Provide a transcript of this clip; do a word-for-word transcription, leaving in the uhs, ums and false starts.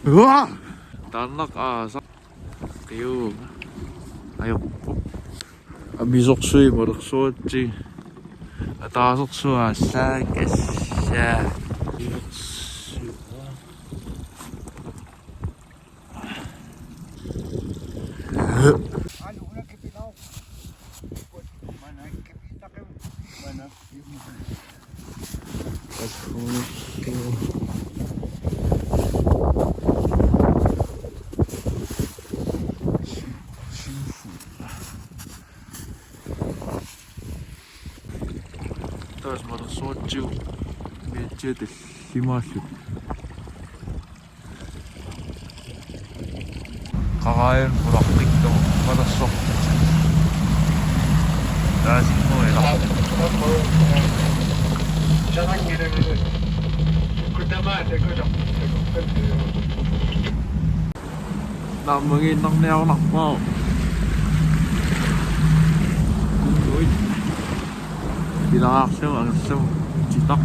Uaa! Taanna aasaq. Qiu. Ajorpoq. Amisorsuit malersuatsi. Ataasersuit aallakkassaaq. Taas malersuatsigu. Miatsiat tallimaallutik. Qaraajun pulaqqikkagut malersortut. Taasinnguaq ilaa. Naammagiinnarniarunarpoq. Ui. Pilaarlugu angerlugu titaq.